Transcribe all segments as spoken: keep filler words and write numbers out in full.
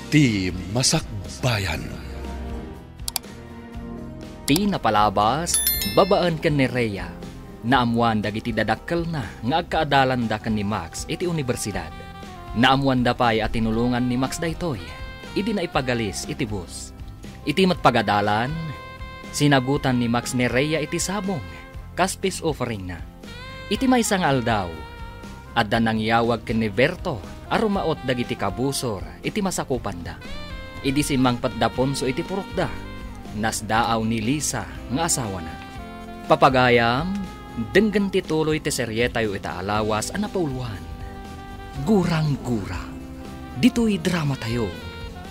Ti Masakbayan. Ti napalabas, babaen ken ni Rhea, naammoan dagiti dadakkelna nga agkaadalanda ken ni Max iti unibersidad. Naammoanda pay a tinulongan ni Max daytoy idi naipagalis iti bus. Iti met pagadalan, sinagutan ni Max ni Rhea iti sabong kas peace offeringna. Iti maysa nga aldaw, adda nangyawag ken ni Berto a rumaot dagiti kabusor iti masakupanda. Idi simmangpet da Ponso iti purokda, nasdaaw ni Lisa nga asawana. Papagayam, denggen ti tuloy ti serietayo ita a lawas a napauloan. Gurang-gura. Ditoy dramatayo,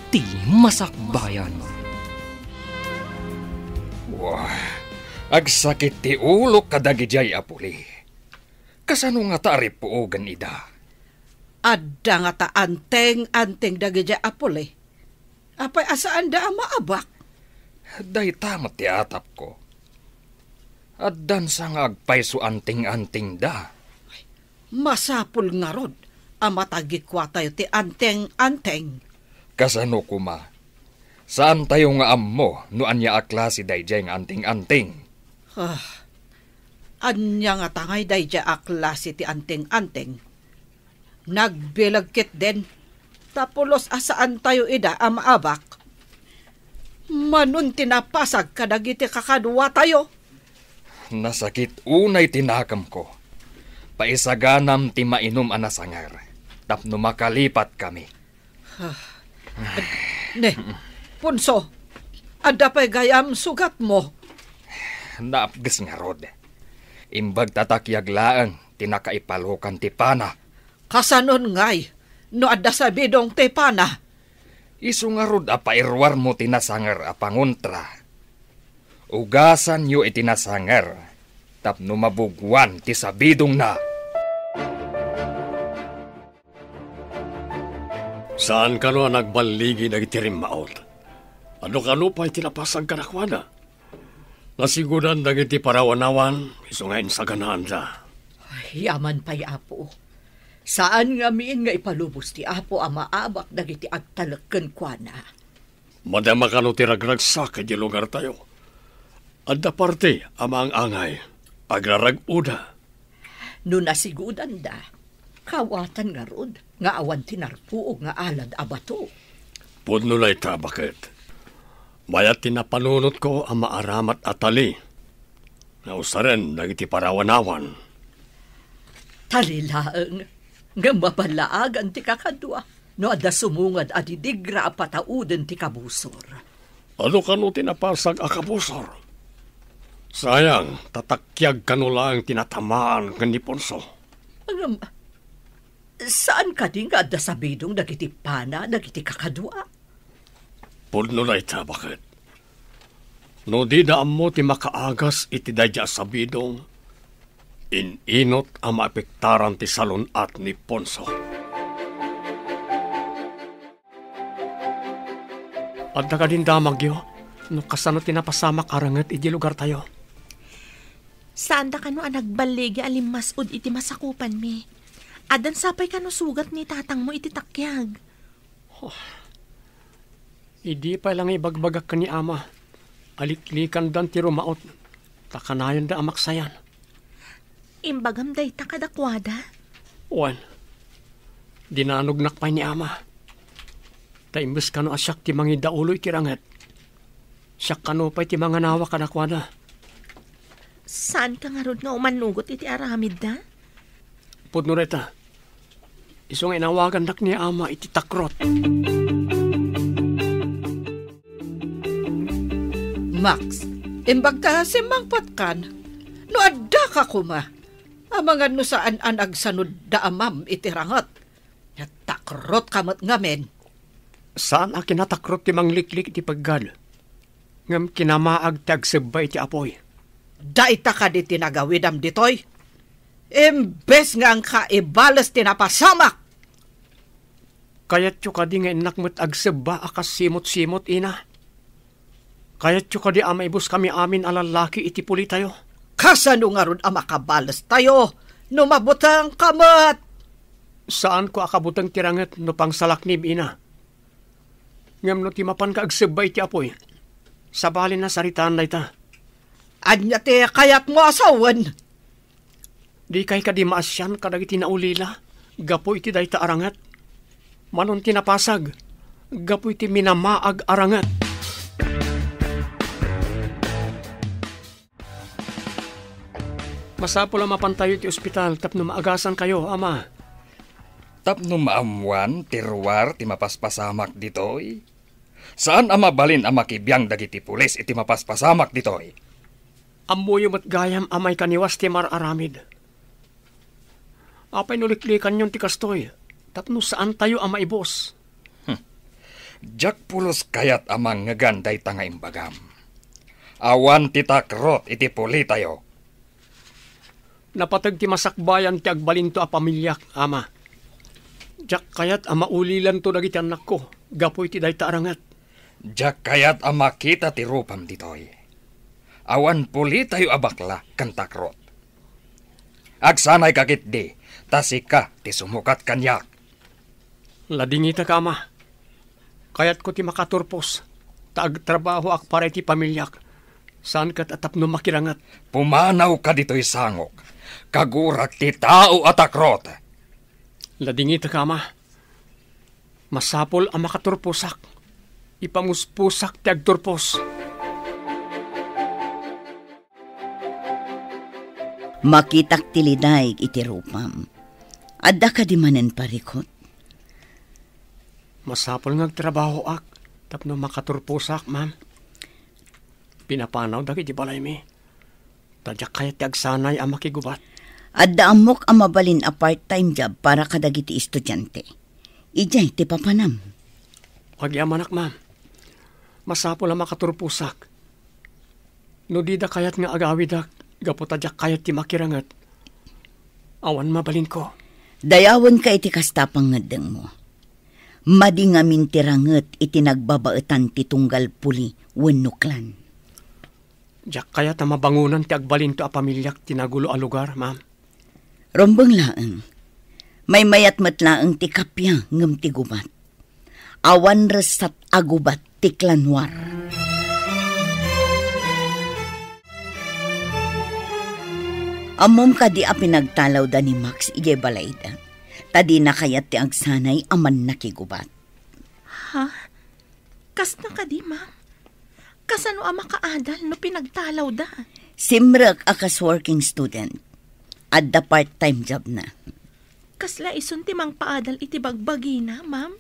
Ti Masakbayan. Wah, agsakit ti ulok kadagidiay a puli. Kasano ngata a ripuogen ida? Adda ngata anteng-anteng dagidiay a puli. Apay a saanda a maabak? Dayta met ti atapko. Addansa nga agpayso anteng-antengda. Masapul ngarud a matagikuatayo ti anteng-anteng. Kasano koma? Saantayo nga ammo no ania a klase daydiay nga anteng-anteng. Ah, ania ngata ngay daydiay a klase ti anteng-anteng? Nagbileg ketdin, ta pulos a saantayo ida a maabak. Manon ti napasag kadagiti kakaduatayo. Nasakit unay ti nakemko. Paisaganam ti mainum a nasanger tapno makalipatkami. Ah, ne, Ponso, adda pay gayam sugatmo? Naapges ngarud. Imbag ta takyag laeng ti nakaipalokan ti pana. Kasanon ngay no adda sabidong ti pana? Isu ngarud a pairuarmo ti nasanger a pangontra. Ugasanyo iti nasanger tapno mabuguan ti sabidongna. Saan kano a nagballigi dagiti rimmaot? Adu kano pay ti napasag kadakuada? Nasigudan dagiti parawanawan, isu nga insaganaanda. Ay, yaman pay, Apo. Saan ngamin nga ipalubos ti Apo a maabak dagiti agtalek kenkuana. Madama kano ti ragragsak idiay lugartayo. Adda parte a maang-angay, agrarag-oda. No nasigudanda, kawatan ngarud nga awan ti narpuog nga alad a bato. Pudno dayta, baket. Mayat ti napanunotko a maaramat a tali nga usaren dagiti parawanawan. Tali laeng, ngem maballaagan ti kakadua no adda sumungad a didigra a patauden ti kabusor. Adu kano ti napasag a kabusor? Sayang, ta takyag kano laeng ti natamaan ken ni Ponso. Ngem, saan kadi nga adda sabidong dagiti pana dagiti kakadua? Pudno dayta, baket. No dida ammo ti makaagas iti daydiay a sabidong, in-inot a maapektaran ti salun-at ni Ponso. Adda kadin damagyo no kasano ti napasamak a renget idiay lugartayo? Saanda kano a nagballigi a limmas-od iti masakupanmi. Addan sapay kano sugat ni tatangmo iti takyag. Oh. Idi pay la nga ibagbagak ken ni Ama a liklikandan ti rumaot, ta kanayonda a maksayan. Imbagam dayta kadakuada? Wen, dinanognak pay ni Ama. Ta imbes kano a siak ti mangidaulo iti ranget, siak kano pay ti manganawa kadakuada. Saanka ngarud nga umanugot iti aramidda? Pudno dayta. Isu nga inawagannak ni Ama iti takrot. Max, imbagta simmangpetkan no addaka koma. Amangan no saan a nagsanud da amam iti ranget. Natakrot ka met ngamin. Saan a kinatakrot ti mangliklik iti peggad, ngem kinamaag ti agsebba iti apuy. Dayta kadi ti nagawidam ditoy? Imbes nga angka ibales ti napasamak! Kayatyo kadi nga innak met agsebba a kas simot-simot, ina? Kayatyo kadi a maibuskami amin a lallaki iti pulitayo? Kasano ngarud a makabalestayo no mabutengka met? Saanko a kabuteng ti ranget no pangsalaknim, ina. Ngem no ti mapanka agsebba iti apuy, sabalin a saritaan dayta. Ania ti kayatmo a sawen? Dikay kadi maasian kadagiti naulila gapu iti dayta a ranget? Manon ti napasag gapu iti minamaag a ranget. Masapul a mapantayo iti ospital tapno maagasankayo, Ama. Tapno maammoan ti ruar ti mapaspasamak ditoy, saan a mabalin a makibiang dagiti pulis iti mapaspasamak ditoy. Ammoyo met gayam a maikaniwas ti mar-aramid. Apay no liklikanyon ti kastoy, tapno saantayo a maibus? Hmm. Diak pulos kayat a mangngegan dayta nga imbagam. Awan ti takrot iti pulitayo. Napateg ti masakbayan ti agbalinto a pamiliak, Ama. Diak kayat a maulilanto dagiti annakko gapu iti dayta a ranget. Diak kayat a makita ti rupam ditoy. Awan pulitayo a bakla ken takrot. Agsanayka ketdi, ta sika ti sumukat kaniak. Ladingitak, Ama. Kayatko ti makaturpos, ta agtrabahoak para iti pamiliak, saan ket a tapno makiranget. Pumanawka ditoy sangok. Kagurak ti tao a takrot. Ladingitak, Ama. Masapul a makaturposak. Ipamuspusak ti agturpos. Makitak ti lidaig iti rupam. Adda kadi manen parikut? Masapul nga agtrabahoak tapno makaturposak, ma'am. Pinapanaw dagiti balaymi. Ta diak kayat ti agsanay a makigubat. Adda ammok a mabalin a part-time job para kadagiti estudiante. Idiay ti papanam. Agyamanak, ma'am. Masapul a makaturposak. No dida kayat nga agawidak, gapu ta diak kayat ti makiranget, awan mabalinko. Dayawenka iti kasta pangngeddengmo. Madi ngamin ti ranget iti nagbabaetan ti tunggal puli wenno klan. Diak kayat a mabangonan ti agbalinto a pamiliak ti nagulo a lugar, ma'am. Rumbeng laeng. Maymayat met laeng ti kappia ngem ti gubat. Awan ressat a gubat ti klan War. Ammom kadi a pinagtalawda ni Max idiay balayda, ta dina kayat ti agsanay a mannakigubat. Ha? Kasna kadi, ma'am? Kasano a makaadal no pinagtalawda? Simrek a kas working student. Adda part-time job na. Kasla isun ti mangpaadal iti bagbagina, ma'am?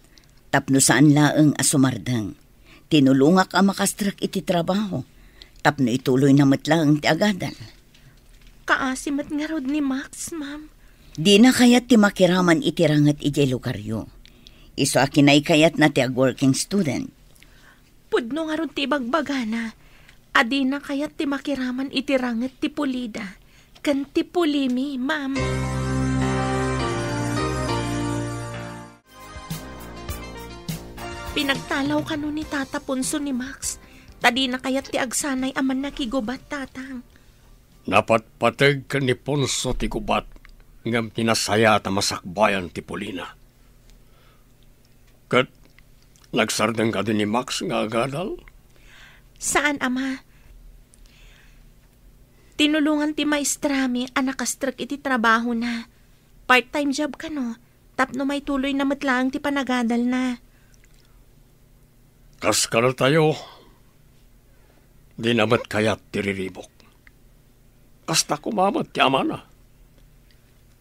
Tapno saan laeng a sumardeng. Tinulongak a makastrek iti trabaho. Tapno ituloyna met laeng ti agadal. Kaasi met ngarud ni Max, ma'am. Dina kayat ti makiraman iti ranget idiay lugaryo. Isu a kinaykayatna ti ag-working student. Pudno ngarud ti ibagbagana a dina kayat ti makiraman iti ranget ti pulida ken ti pulimi, ma'am. Pinagtalaw kano ni Tata Ponso ni Max, ta dina kayat ti agsanay a mannakigubat, Tatang. Napatpateg ken ni Ponso ti gubat, ngem ti nasayaat a masakbayan ti pulina. Ket nagsardeng kadi ni Max nga agadal? Saan, Ama. Tinulongan ti maestrami a nakastrek iti trabahona. Part-time job kano, tapno maituloyna met laeng ti panagadalna. Kas kadatayo, dina met kayat ti riribuk. Kasta koma met ti amana.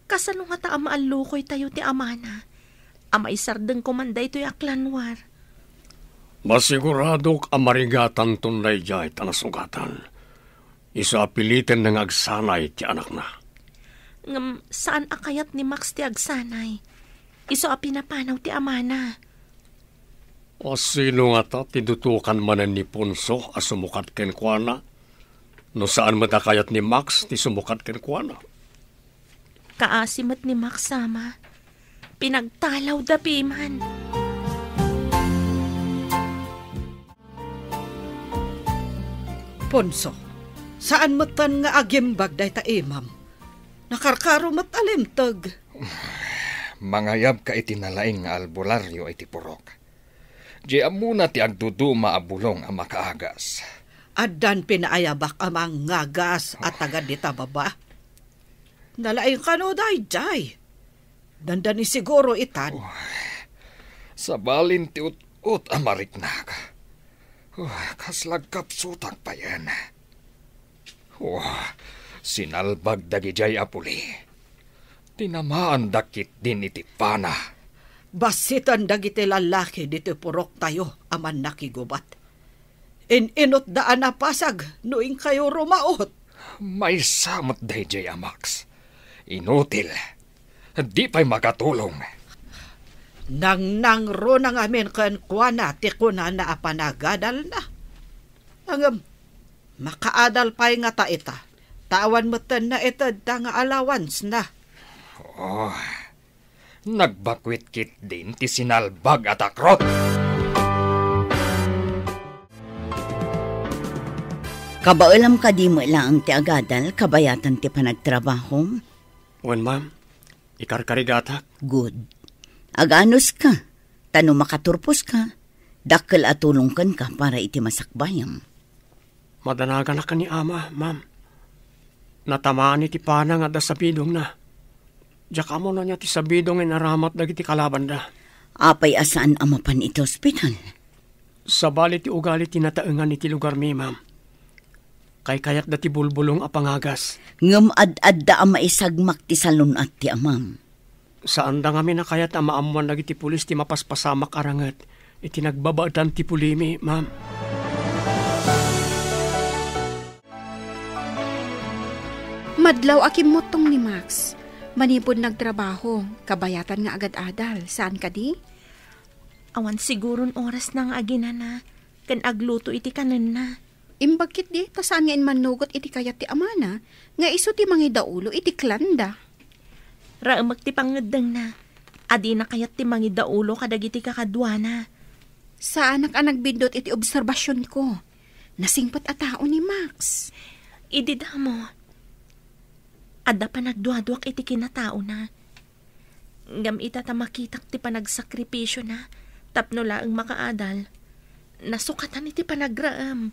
Kasano ngata a maallukoytayo ti amana a maisardeng koman daytoy a klan War? Masiguradok a marigatanton daydiay ta nasugatan. Isu a pilitenna nga agsanay ti anakna. Ngem saan a kayat ni Max ti agsanay. Isu a pinapanaw ti amana. A sino ngata ti dutokan manen ni Ponso a sumukat kenkuana? No saan met a kayat ni Max ti sumukat kenkuana? Kaasi met ni Max, Ama. Pinagtalawda piman. Ponso, saan metten nga agimbag dayta imam. Nakarkaro met a linteg. Mangayabka iti nalaing nga albularyo iti purok. Diay ammona ti agduduma a bulong a makaagas. Addan pinaayabak a mangagas a taga dita baba. Nalaing kano daydiay. Dandani siguro itan. Oh, sabalin ti ut-ot a mariknak. Oh, kasla agkapsutak payen. Oh, sinalbag dagidiay a puli. Tinamaandak ketdin iti pana. Bassitan dagiti lallaki diti puroktayo a mannakigubat. In-inutda a napasag no inkayo rumaot. Maysa met daydiay a Max. Inutil. Di pay makatulong. Nangnangruna ngamin kenkuana ti kunana a panagadalna. Ngem, makaadal pay ngata ita. Ta awan metten naitedda nga allowance na. Oh, nagbakuit ketdin ti sinalbag a takrot. Kabaelam kadi met laeng ti agadal kabayatan ti panagtrabaho? Wen, ma'am. Ikarkarigatak. Good. Aganuska, ta no makaturposka, dakkel a tulong kenka para iti masakbayam. Madanaganak ni ama, ma'am. Natamaan iti pana nga adda sabidongna. Diak ammo no ania ti sabidong nga inaramat dagiti kalabanda. Apay a saan a mapan iti ospital? Sabali ti ugali ti nataengan iti lugarmi, ma'am. Kaykayatda ti bulbulong a pangagas. Ngem ad-adda a maisagmak ti salun-at ti amam. Saanda ngamin a kayat a maammoan dagiti pulis ti mapaspasamak a ranget iti nagbabaetan ti pulimi, ma'am. Madlaw a kimmuttong ni Max. Manipud nagtrabaho, kabayatan nga agad-adal, saan kadi? Awan siguron orasna nga aginana ken agluto iti kanenna. Imbag ketdi ta saan nga immannugot iti kayat ti amana nga isu ti mangidaulo iti klanda. Raemek ti pangngeddengna a dina kayat ti mangidaulo kadagiti kakaduana. Saanak a nagbiddut iti obserbasionko. Nasingpet a tao ni Max. Idi damo, adda panagduaduak iti kinataona. Ngem ita ta makitak ti panagsakripisyona tapno laeng makaadal, nasukatan iti panagraem.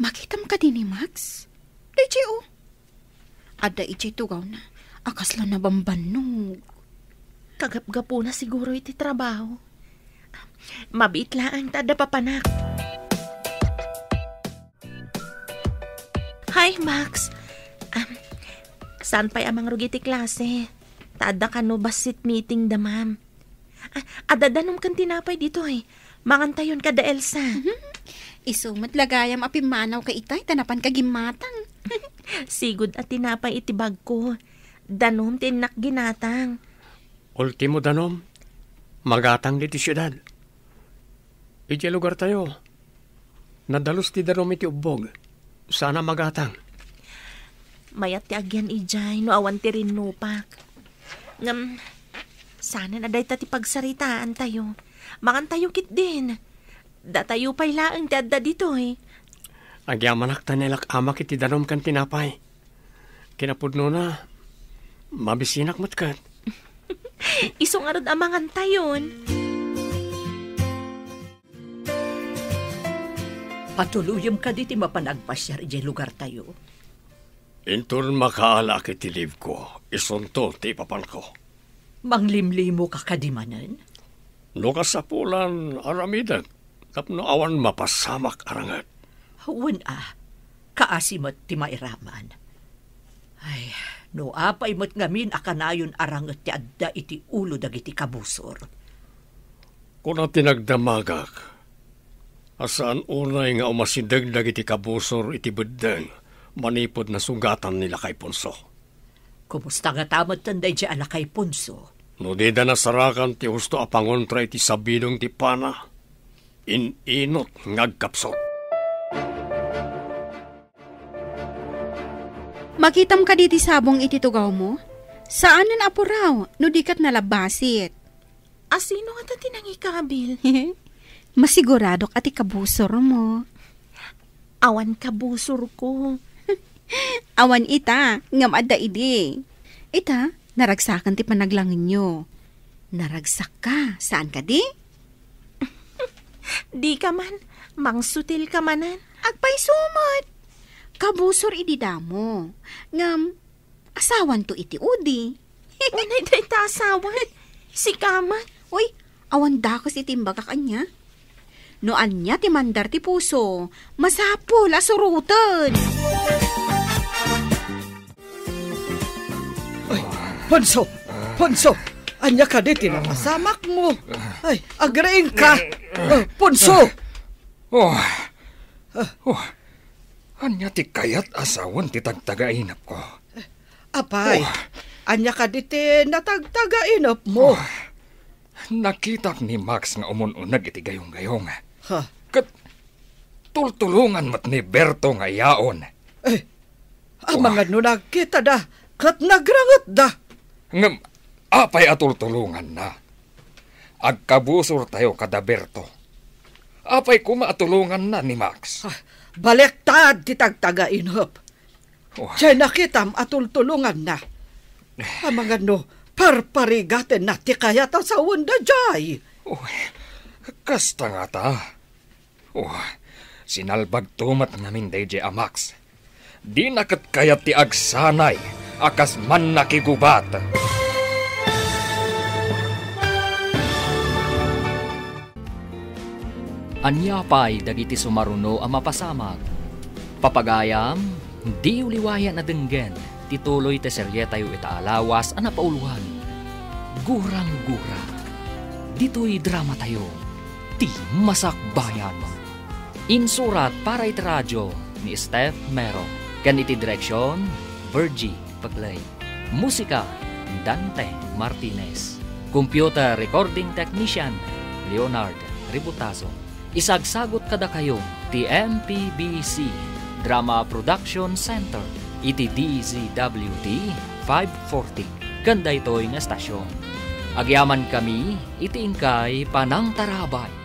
Makitam kadi ni Max? Daydiay, o. Adda idiay tugawna a kasla nabambannog. Kagapgapuna siguro iti trabaho. Mabiit laeng ta adda papanak. Hi, Max. Am, saan pay a mangrugi ti klase? Ta adda kano bassit meeting da ma'am. Ah, adda danom ken tinapay ditoy. Mangantayon kada Elsa. Mhm. Isu met la gayam a pimmanaw ka itay, ta napan ka gimmatang. Sigud a tinapay iti bagko. Danom ti innak ginatang. Ultimo danom, magatang ditoy siudad. Idiay lugartayo, nadalus ti danom iti ubbog. Saan a magatang. Mayat ti agian idiay no awan ti rinnupak. Ngem, saanen a dayta ti pagsaritaantayo. Mangantayo ketdin. Datayo pay laeng ti adda ditoy. Agyamanak ta nailak-amak iti danom ken tinapay. Kinapudnona, mabisinak met ket. Isu ngarud a mangantayon. Patuloyem kadi ti mapan agpasiar idiay lugartayo? Inton makaalaak iti leave-ko, isunto ti ipapanko. Manglimlimo ka kadi manen? No kasapulan, aramidek tapno awan mapasamak a ranget. Wen a, kaasi met ti mairaman. Ay, no apay met ngamin a kanayon a ranget ti adda iti ulo dagiti kabusor. Kuna ti nagdamagak a saan unay nga umasideg dagiti kabusor iti beddeng manipud nasugatan ni Lakay Ponso. Kumusta ngata metten daydiay a Lakay Ponso? No dida nasarakan ti husto a pangontra iti sabidong ti pana, in-inut nga agkapsut. Makitam kadi ti sabong iti tugawmo? Saanen a puraw no di ket nalabbasit. Asino ngata ti nangikabil? Masiguradok a ti kabusormo. Awan kabusorko. Awan ita, ngem adda idi. Ita, naragsakan ti panaglangenyo. Naragsakka, saan kadi? Dika man, mangsutil ka manen. Agpayso met. Kabusor idi damo. Ngem, asawanto iti udi. Unay dayta asawan. Sika man. Uy, awan dakes iti imbagak ania. No ania ti mandar ti puso, masapul a suroten. Ay, Ponso! Ponso! Ania kadi ti napasamakmo? Ay, agriingka! Ah, Ponso! Oh. Oh. Ania ti kayat a sawen ti tagtagainepko? Apay, Oh. ania kadi ti natagtagainepmo? Oh. Nakitak ni Max nga umun-uneg iti gayong-gayong. Ha? Ket tultulongan met ni Berto nga iyaon. Eh, Amangan no nagkitada ket nagrangetda. Ngem apay a tultulonganna? Agkabusortayo kada Berto. Apay koma a tulonganna ni Max? Ah, baliktad ti tagtagainep. Oh. Diay nakitam a tultulonganna. Amangan no parparigatenna ti kayat a sawenda diay. Oh, kasta ngata. Oh, sinalbagto met ngamin daydiay a Max. Dina ket kayat ti agsanay a kas mannakigubat. Ania pay dagiti sumaruno a mapasamak? Papagayam, diyo liwayan a denggen ti tuloy ti serietayo ita a lawas a napauluan, Gurang-gura. Ditoy dramatayo, ti Masakbayan. Insurat para iti radio ni Steph Mero, ken iti direksion, Virgie Paclay. Musika, Dante Martinez. Computer recording technician, Leonard Ributazo. Isagsagut kadakayo ti M P B C Drama Production Center iti D Z W T five forty ken daytoy nga estasion. Agyamankami iti inkay panangtarabay.